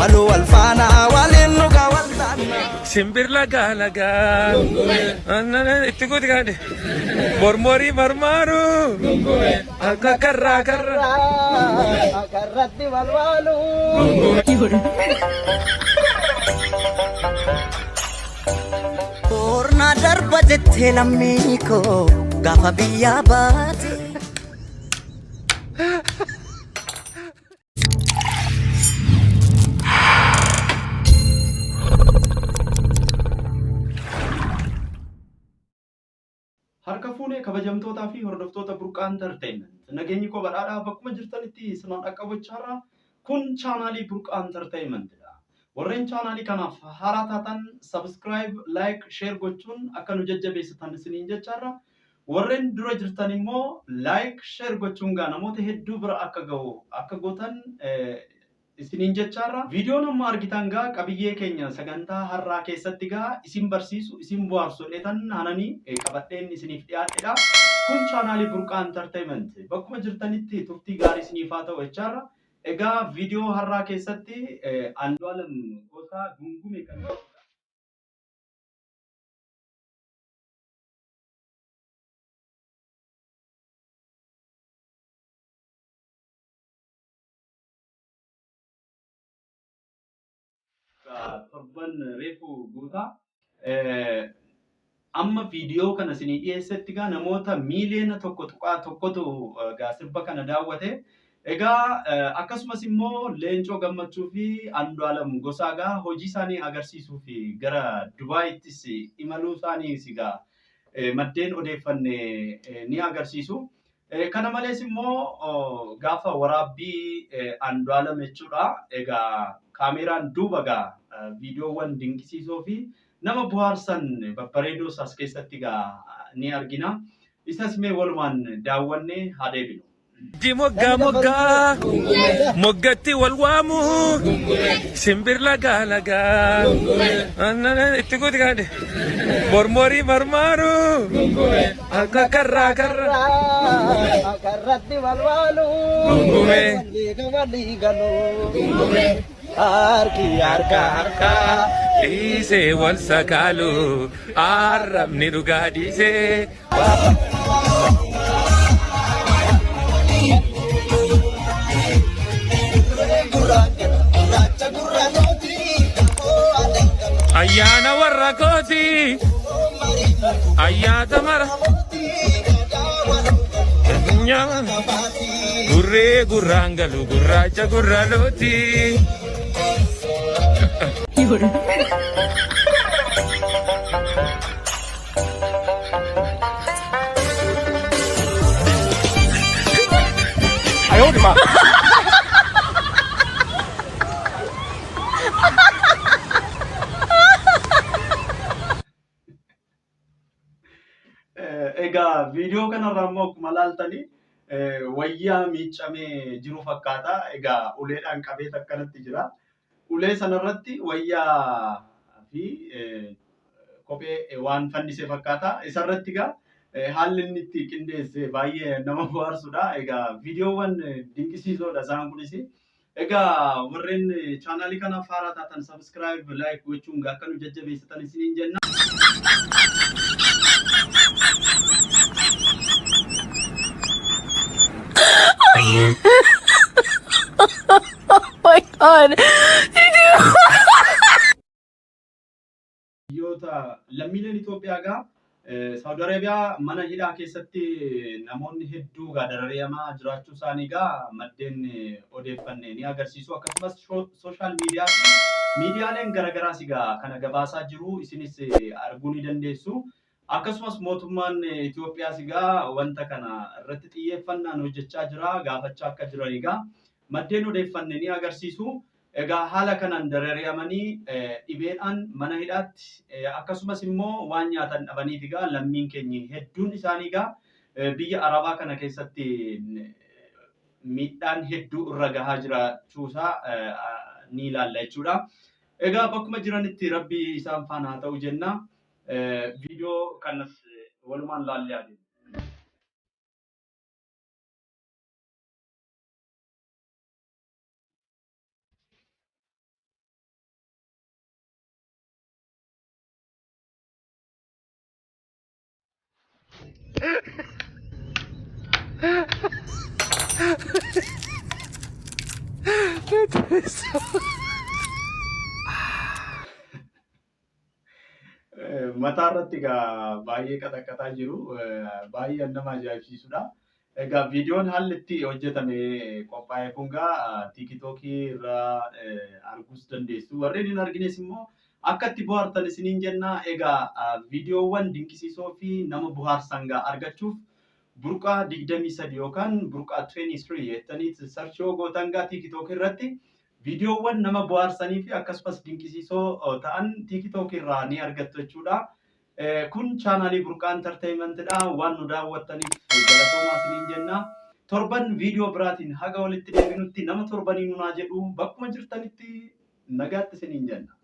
Walwaaluu wal faana waliin dhugaa wal taana. Simbir lagaa lagaa. Itti guuti kaadhe. Mormorii marmaaru. Akka karraa karraa. Akarratti walwaaluu. Boornaa darba jettee lammii koo gaafa biyyaa baate. Harka fuunee kabajamtootaa fi hordoftoota Burqaa Entertainment. Nageenyi koo badhaadhaa bakkuma jirtanitti isin dhaqqabachaarra. Kun chaanaalii Burqaa Entertainment dha. Warreen chaanaalii kanaaf haaraa taatan subscribe, like, share gochuun akka nu jajjabeessitan isiniin jechaarra. Warreen dura jirtan immoo like, share gochuun gaa namoota hedduu bira akka gahu akka gootan isiniin jechaarra. Viidiyoon amma argitan gaa qabiyyee keenya sagantaa har'aa keessatti gaa isin barsiisu, isin bohaarsu jedheetan hananii qabadheen isiniif dhiyaadhedha. Kun chaanaalii Burqaa Entertainment. Bakkuma jirtanitti turtii gaarii isiniif haa ta'u jechaarra. Egaa viidiyoo har'aa keessatti Andu'aalam Gosaa Gungume kan jedhudha. Torban reefu guutaa amma viidiyoo kana isinii dhiyeessetti gaa namoota miiliyoona 1.1tu gaa sirba kana daawwate. Egaa akkasumas immoo Leencoo Gammachuu fi Andu'aalam Gosaa gaa hojii isaanii agarsiisuu fi gara Dubaayittis imaluu isaaniis gaa maddeen odeeffanne ni agarsiisu. Kana malees immoo gaafa waraabbii Andu'aalam jechuudha. Egaa kaameeraan duuba gaa viidiyoowwan dinqisiisoo fi nama bohaarsan babbareedoos as keessatti gaa ni argina. Isas mee walumaan daawwannee haa deebinu. Ji moggaa moggaa moggatti wal waamu simbir lagaa lagaa itti guuti kaadhe mormorii marmaaru akka karraa karraa Akarratti walwaaluu. Gungume. Walii walii galuu. Harki harka harka. Dhiisee wal sakaalu arrabni dhugaa dhiisee. Ayyaana warra kooti ayyaata mara gurree gurraan galu gurraacha gurra looti. Egaa viidiyoo kanarraa immoo akkuma laaltanii wayyaa miiccamee jiru fakkaata. Egaa uleedhaan qabee akkanatti jira. Ulee sanarratti wayyaa fi kophee waan fannise fakkaata. Isarratti egaa haalli inni itti qindeesse baay'ee nama bohaarsudha. Egaa viidiyoowwan dinqisiisoodha isaan kunis. Egaa warreen chaanaalii kanaaf haaraa taatan subscribe, like gochuun akka nu jajjabeessitan isiniin jenna. Oh my God. Biyyoota lammiileen Itoophiyaa gaa Saawud Arabiyaa mana hidhaa keessatti namoonni hedduu gaa dararamaa jiraachuu isaanii gaa maddeen odeeffanne ni agarsiisu. Akkasumas sooshaal miidiyaa fi miidiyaaleen garagaraas egaa kana gabaasaa jiru isinis arguu ni dandeessu. Akkasumas mootummaan Itoophiyaas egaa wanta kana irratti xiyyeeffannaan hojjechaa jira gaafachaa akka jiran egaa maddeen odeeffanne ni agarsiisu. Egaa haala kanaan darari'amanii dhibeedhaan mana hidhaatti akkasumas immoo waan nyaatan dhabaniif egaa lammiin keenya hedduun isaanii egaa biyya Arabaa kana keessatti miidhaan hedduu irra gahaa jiraachuusaa ni ilaalla jechuudha. Egaa bakkuma jiranitti rabbi isaan faana haa ta'u jenna. Viidiyoo kanas walumaan laallee adeemna. Mataa irratti egaa baay'ee qaxaqqaxaa jiru. Baay'ee nama ajaa'ibsiisudha. Egaa viidiyoon haalli itti hojjetame qophaa'e kun egaa tiikitookii irraa arguus dandeessu. Warreen hin argines immoo akka itti bohaartan isiniin jenna. Egaa viidiyoowwan dinqisiisoo fi nama bohaarsan egaa argachuuf burqaa 23 yookaan burqaa 23 jettanii search yoo gootan egaa tiikitookii irratti viidiyoowwan nama bohaarsanii fi akkasumas dinqisiisoo ta'an tiikitookii irraa ni argattu jechuudha. Kun chaanaalii Burqaa Entertainmentidha. Waan nu daawwattaniif galatoomaa isiniin jenna. Torban viidiyoo biraatiin haga walitti deebinutti nama torbanii nunaa jedhu bakkuma jirtanitti nagaatti isiniin jenna.